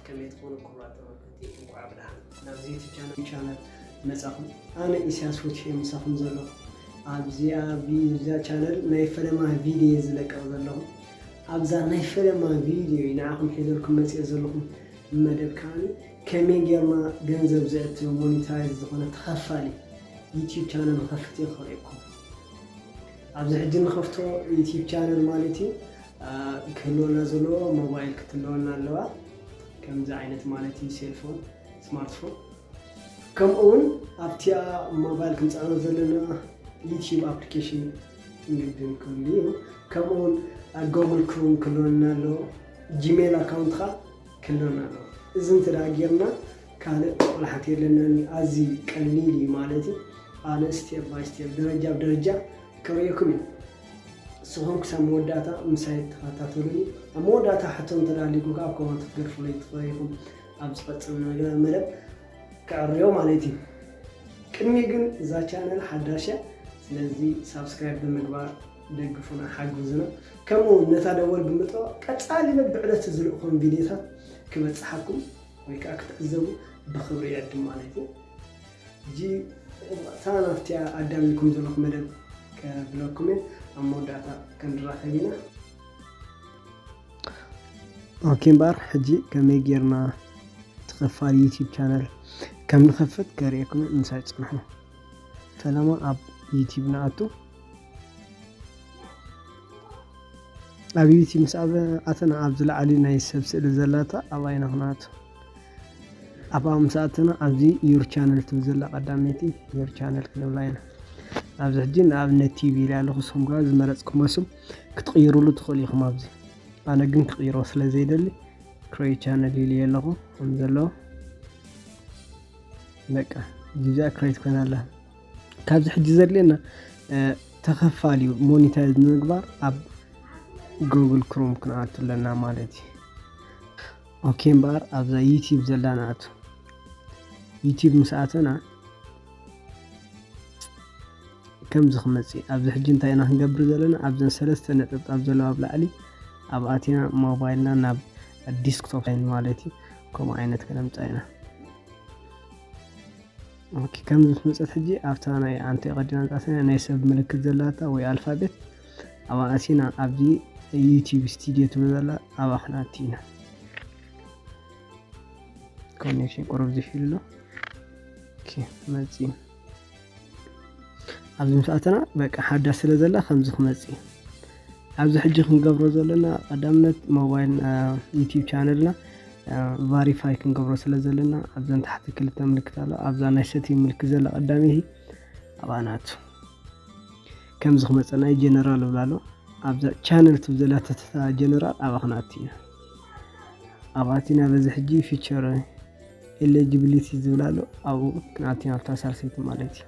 ከመይ ትኾኑ ክቡራት ተመልከትቲ፣ እንኳዕ ብደሓን ናብዚ ዩቱብ ቻነል፣ ቻነል መጻኹም። ኣነ ኢሳያስ ፉትሒ ምሳኹም ዘለኹ። ኣብዚኣ ቪ-፣ እዛ ቻነል ናይ ፈለማ ቪድዮ ዝለቀቕ ዘለኹ። ኣብዛ ናይ ፈለማ ቪድዮ ንዓኹም ሒዘልኩም መጽየ ዘለኹም መደብ ከኣ ከመይ ጌርና ገንዘብ ዘእትው፣ ሞኒታይዝ ዝኾነ ተኸፋሊ ዩቱብ ቻነል ንኸፍት እየ ክርእየኩም። ኣብዚ ሕጂ ንኸፍቶ ዩቱብ ቻነል ማለት እዩ፣ አ፣ ክህልወና ዘለዎ ሞባይል ክትህልወና ኣለዋ። ከምዚ ዓይነት ማለት እዩ፣ ሴልፎን፣ ስማርትፎን። ከምኡ እውን ኣብቲኣ ሞባይል ክንጻዕኖ ዘለና ዩቱብ ኣፕሊኬሽን ንግድን ክህሉ እዩ። ከምኡ እውን ኣብ ጎግል ክሮም ክህልወና ኣለዎ። ጂሜል ኣካውንት ኸኣ ክህልወና ኣለዎ። እዚ እንተ ደኣ ጌርና ካልእ ቆላሕቲ የለናን እዩ። ኣዝዩ ቀሊል እዩ ማለት እዩ። ኣነ ስቴፕ ባይ ስቴፕ፣ ደረጃ ብደረጃ ከርእየኩም እዩ። ንስኹም ክሳብ መወዳእታ ምሳይ ተኸታተሉኒ። ኣብ መወዳእታ ሕቶ እንተ ደኣ ኣልዩኩም ከኣ ኣብ ኮመንት ክትገድፉለይ ትኽእሉ ኢኹም። ኣብ ዝቐጽል ነገር መደብ ከዕርዮ ማለት እዩ። ቅድሚ ግን እዛ ቻነል ሓዳሽ እያ፣ ስለዚ ሳብስክራይብ ብምግባር ደግፉና፣ ሓግዙና። ከምኡ እውን ነታ ደወል ብምጥዋቕ ቀጻሊ በብዕለቱ ዝልእኾም ቪድዮታት ክበጽሓኩም ወይ ከኣ ክትዕዘቡ ብኽብሪ ይዕድም ማለት እዩ። ሕጂ ብቐጥታ ናብቲ ኣዳልልኩም ዘለኹ መደብ ከብለኩም እየ። ኣብ መወዳእታ ክንራኸብ ኢና። ኦኬ እምበኣር፣ ሕጂ ከመይ ጌርና ተኸፋሊ ዩቱብ ቻነል ከም ንኸፍት ከርእየኩም እየ፣ ምሳይ ጽንሑ። ፈለማ ኣብ ዩቱብ ንኣቱ። ኣብ ዩቱብ ምስ ኣብ-፣ ኣተና ኣብዚ ላዕሊ ናይ ሰብ ስእሊ ዘላታ ኣብኣ ኢና ክንኣቱ። ኣብኣ ምስ ኣተና ኣብዚ ዩር ቻነል ትብል ዘላ ቀዳመይቲ ዩር ቻነል ክንብላ ኢና። ኣብዚ ሕጂ ንኣብነት ቲቪ ኢለ ኣለኹ፣ ንስኹም ከኣ ዝመረጽኩሞ ስም ክትቕይሩሉ ትኽእሉ ኢኹም። ኣብዚ ኣነ ግን ክቕይሮ ስለ ዘይደሊ ክሬት ቻነል ኢለ ኣለኹ ከም ዘሎ። በቃ፣ እዚኣ ክሬት ኮይና ኣላ። ካብዚ ሕጂ ዘድልየና፣ እ፣ ተኸፋሊ ሞኒታይዝ ንምግባር ኣብ ጉግል ክሮም ክንኣቱ ኣለና ማለት እዩ። ኦኬ እምበኣር ኣብዛ ዩቲዩብ ዘላ ንኣቱ። ዩቲዩብ ምስ ኣተና ከምዚ ክመጽእ፣ ኣብዚ ሕጂ እንታይ ኢና ክንገብር ዘለና? ኣብዘን ሰለስተ ነጠብጣብ ዘለዋ ኣብ ላዕሊ፣ ኣብ ኣቲና ሞባይልና ናብ ዲስክቶፕ ላይን ማለት እዩ። ከምኡ ዓይነት ከነምጽኣ ኢና። ኦኬ፣ ከምዚ ምስ መጸት ሕጂ ኣብታ ናይ ኣንተ ቀዲና ዝኣተና ናይ ሰብ ምልክት ዘላታ ወይ ኣልፋቤት ኣብኣ ኣቲና ኣብዚ ዩቲዩብ ስቱዲዮ ትብል ዘላ ኣብኣ ክንኣቲ ኢና። ኮኔክሽን ቁሩብ ዝሽ ኢሉ ኣሎ። ኦኬ፣ መጺ። ኣብዚ ምስ ኣተና በቃ ሓዳስ ስለ ዘላ ከምዚ ክመጽእ እዩ። ኣብዚ ሕጂ ክንገብሮ ዘለና ቀዳምነት ሞባይል፣ አ፣ ዩቲዩብ ቻነልና፣ አ፣ ቫሪፋይ ክንገብሮ ስለ ዘለና ኣብዘን ታሕቲ ክልተ ምልክት ኣሎ። ኣብዛ ናይ ሰቲንግ ምልክት ዘላ ቀዳመይቲ ኣብኣ ንኣቱ። ከምዚ ክመጸና እዩ። ጀነራል እብላ ኣሎ። ኣብዛ ቻነል ትብል ዘላ ተተታ ጀነራል ኣብኣ ክንኣቱ ኢና። ኣብኣ ኣቲና በዚ ሕጂ ፊቸር ኤሊጂቢሊቲ ዝብል ኣሎ። ኣብኡ ክንኣቱ ኢና፣ ኣብታ ሳልሰይቲ ማለት እዩ።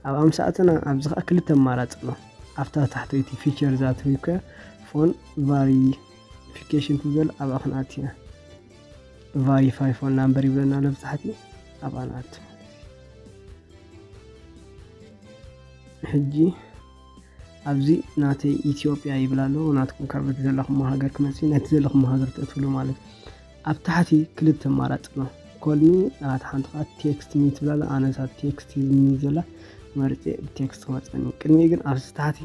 ኣብኣ ምስ ኣተና ኣብዚ ኸኣ ክልተ ኣማራጺ ኣሎ። ኣብታ ታሕተይቲ ፊቸር ዛት ሪኳየር ፎን ቫሪፊኬሽን ትብል ዘላ ኣብኣ ክንኣቱ ኢና። ቫሪፋይ ፎን ናምበር ይብለና ኣሎ ብታሕቲ፣ ኣብኣ ንኣቱ። ሕጂ ኣብዚ ናተይ ኢትዮጵያ ይብል ኣሎ። ናትኩም ካብ ዘለኹም ሃገር ክመጽእ፣ ነቲ ዘለኹም ሃገር ትእትውሉ ማለት እዩ። ኣብ ታሕቲ ክልተ ኣማራጺ ኣሎ። ኮል ሚ፣ ኣታ ሓንቲ ኸኣ ቴክስት ሚ ትብል ኣላ። ኣነ እዛ ቴክስት ሚ ዘላ መርጼ ብቴክስት ክመጸኒ። ቅድሚኡ ግን ኣብዚ ታሕቲ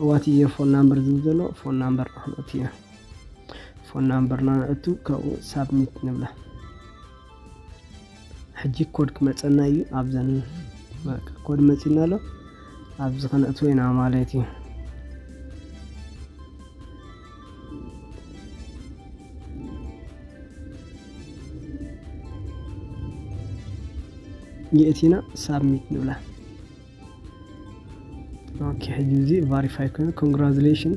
ዋት ኢዝ ዮር ፎን ናምበር ዝብል ዘሎ ፎን ናምበርና ክነእቱ ኢና። ፎን ናምበርና ነእቱ፣ ካብኡ ሳብሚት ንብላ። ሕጂ ኮድ ክመጸና እዩ። ኣብዘን በቃ ኮድ መጺና ኣሎ። ኣብዚ ከነእትዎ ኢና ማለት እዩ። የእቲና ሳብሚት ንብላ። ኦኬ፣ ሕጂ እዚ ቫሪፋይ ኮይኑ፣ ኮንግራጁሌሽን፣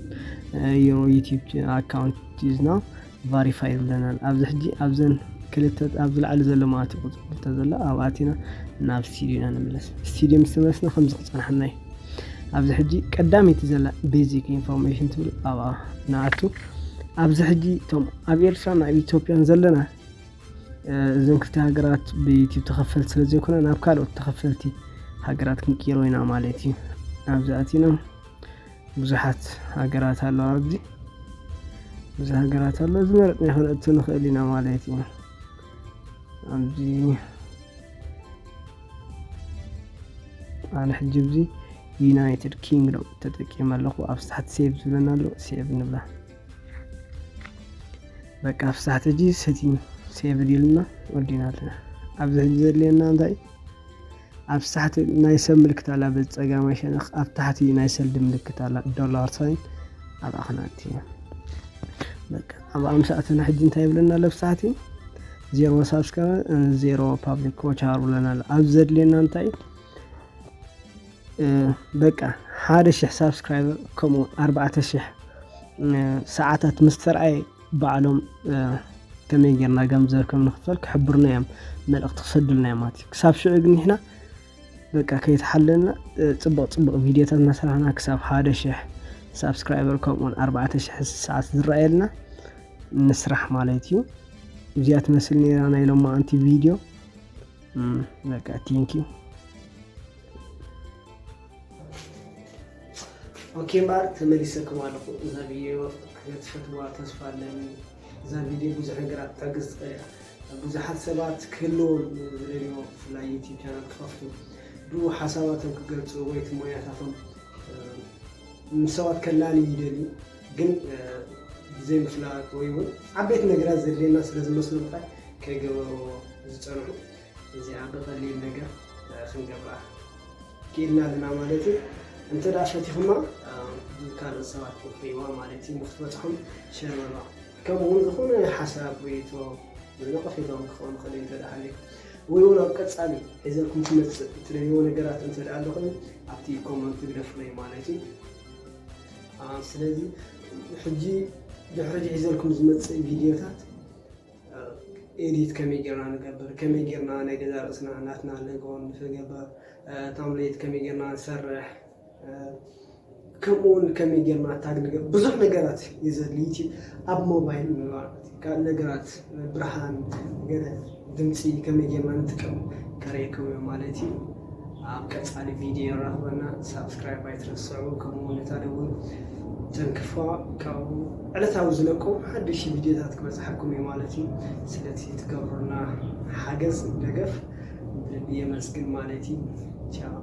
ዮር ዩቲዩብ ኣካውንት ኢዝ ናው ቫሪፋይ ይብለናል። ኣብዚ ሕጂ ኣብዘን ክልተ ኣብዚ ላዕሊ ዘሎ ማለት እዩ፣ ቁጽሪ ክልተ ዘሎ፣ ኣብኣ ኣቲና ናብ ስቱዲዮና ንምለስ። ስቱዲዮ ምስ ተመለስና ከምዚ ክጸንሐና እዩ። ኣብዚ ሕጂ ቀዳመይቲ ዘላ ቤዚክ ኢንፎርሜሽን ትብል ኣብኣ ንኣቱ። ኣብዚ ሕጂ እቶም ኣብ ኤርትራን ኣብ ኢትዮጵያን ዘለና፣ እ፣ እዘን ክልተ ሃገራት ብዩቲዩብ ተኸፈልቲ ስለ ዘይኮና ናብ ካልኦት ተኸፈልቲ ሃገራት ክንቅይሮ ኢና ማለት እዩ። ኣብዚ ኣቲና ብዙሓት ሃገራት ኣለዋ ኣብዚ። ብዙሕ ሃገራት ኣሎ፣ ዝመረጽና ክንእቱ ንኽእል ኢና ማለት እዩ። ኣብዚ ኣነ ሕጂ ኣብዚ ዩናይትድ ኪንግዶም ተጠቂመ ኣለኹ። ኣብ ታሕቲ ሴቭ ዝብለና ኣሎ፣ ሴቭ ንብላ። በቃ ኣብ ታሕቲ ሕጂ ሰቲንግ ሴቭ ዲልና ወዲና ኣለና። ኣብዚ ሕጂ ዘድልየና እንታይ? ኣብ ታሕቲ ናይ ሰብ ምልክት ኣላ፣ በጸጋማይ ሸነኽ ኣብ ታሕቲ ናይ ሰልዲ ምልክት ኣላ፣ ዶላር ሳይን ኣብኣ ክነእቲ። በቃ ኣብኣ ምስ ኣተና ሕጂ እንታይ ይብለና ኣሎ? ኣብ ታሕቲ ዜሮ ሳብስክራይበር፣ ዜሮ ፓብሊክ ዎች ኣወር ብለና ኣሎ። ኣብ ዘድልየና እንታይ? እ፣ በቃ ሓደ ሽሕ ሳብስክራይበር ከምኡ ኣርባዕተ ሽሕ፣ እ፣ ሰዓታት ምስ ተርኣየ ባዕሎም፣ እ፣ ከመይ ጌርና ገንዘብ ከም ንኽፈል ክሕብሩና እዮም፣ መልእኽቲ ክሰዱልና እዮም ማለት እዩ። ክሳብ ሽዑ ግን ንሕና በቃ ከይተሓለልና፣ እ፣ ጽቡቕ ጽቡቕ ቪድዮታት እናሰራሕና ክሳብ ሓደ ሽሕ ሳብስክራይበር ከምኡውን ኣርባዕተ ሽሕ ሰዓት ዝረኣየልና ንስራሕ ማለት እዩ። እዚኣ ትመስል ነይራ ናይ ሎማዓንቲ ቪድዮ። እም፣ በቃ ቴንክ ዩ። ኦኬ እምበኣር ተመሊሰኩም ኣለኹ። እዛ ቪድዮ ክትፈትዋ ተስፋ ኣለኒ። እዛ ቪድዮ ብዙሕ ነገራት ክትሕግዝ ትኽእል እያ። ብዙሓት ሰባት ክህልዎም ዝደልዮ ብፍላይ ዩቲዩብ ቻናል ክኸፍቱ ብኡ ሓሳባቶም ክገልጹ ወይ እቲ ሞያታቶም፣ እ፣ ምስ ሰባት ከላልዩ ይደልዩ፣ ግን፣ እ፣ ብዘይምፍላጥ ወይ እውን ዓበይቲ ነገራት ዘድልየና ስለ ዝመስሎም ጥራይ ከይገበርዎ ዝጸንሑ። እዚኣ ብቐሊል ነገር፣ እ፣ ክንገብራ ክኢልና ኣለና ማለት እዩ። እንተ ደኣ ፈቲኹማ፣ እ፣ ካልኦት ሰባት ክርእይዋ ማለት እዩ። ንክትበጽሖም ሸር በልዋ። ከምኡ እውን ዝኾነ ሓሳብ፣ ርእይቶ፣ ነቐፌታውን ክኸውን ይኽእል እዩ እንተ ደኣ ሃልዩ። ወይ እውን ኣብ ቀጻሊ ሒዘልኩም ክመጽእ እትደልይዎ ነገራት እንተ ደኣ ኣሎ ኮይኑ ኣብቲ ኮመንት ግደፉለይ ማለት እዩ። አ፣ ስለዚ ሕጂ ድሕሪ ሕጂ ሒዘልኩም ዝመጽእ ቪድዮታት፣ አ፣ ኤዲት ከመይ ጌርና ንገብር፣ ከመይ ጌርና ናይ ገዛ ርእስና ናትና ሎጎ ንገበር፣ አ፣ ታምፕሌት ከመይ ጌርና ንሰርሕ፣ አ፣ ከምኡ እውን ከመይ ጌርና ታግ ንገብር፣ ብዙሕ ነገራት እዩ ዘድሊ። ዩቲዩብ ኣብ ሞባይል ማለት እዩ። ካልእ ነገራት፣ ብርሃን፣ ገለ ድምፂ ከመይ ጌርና ንጥቀም ከርእየኩም እየ ማለት እዩ። ኣብ ቀፃሊ ቪድዮ ንራኸበና። ሳብስክራይብ ኣይትረስዑ፣ ከምኡ እውን ነታ ደውል ተንክፋ፣ ካብኡ ዕለታዊ ዝለቁ ሓደሽቲ ቪድዮታት ክበፅሓኩም እዩ ማለት እዩ። ስለዚ ትገብሩና ሓገዝ፣ ደገፍ ብልቢ የመስግን ማለት እዩ። ቻው።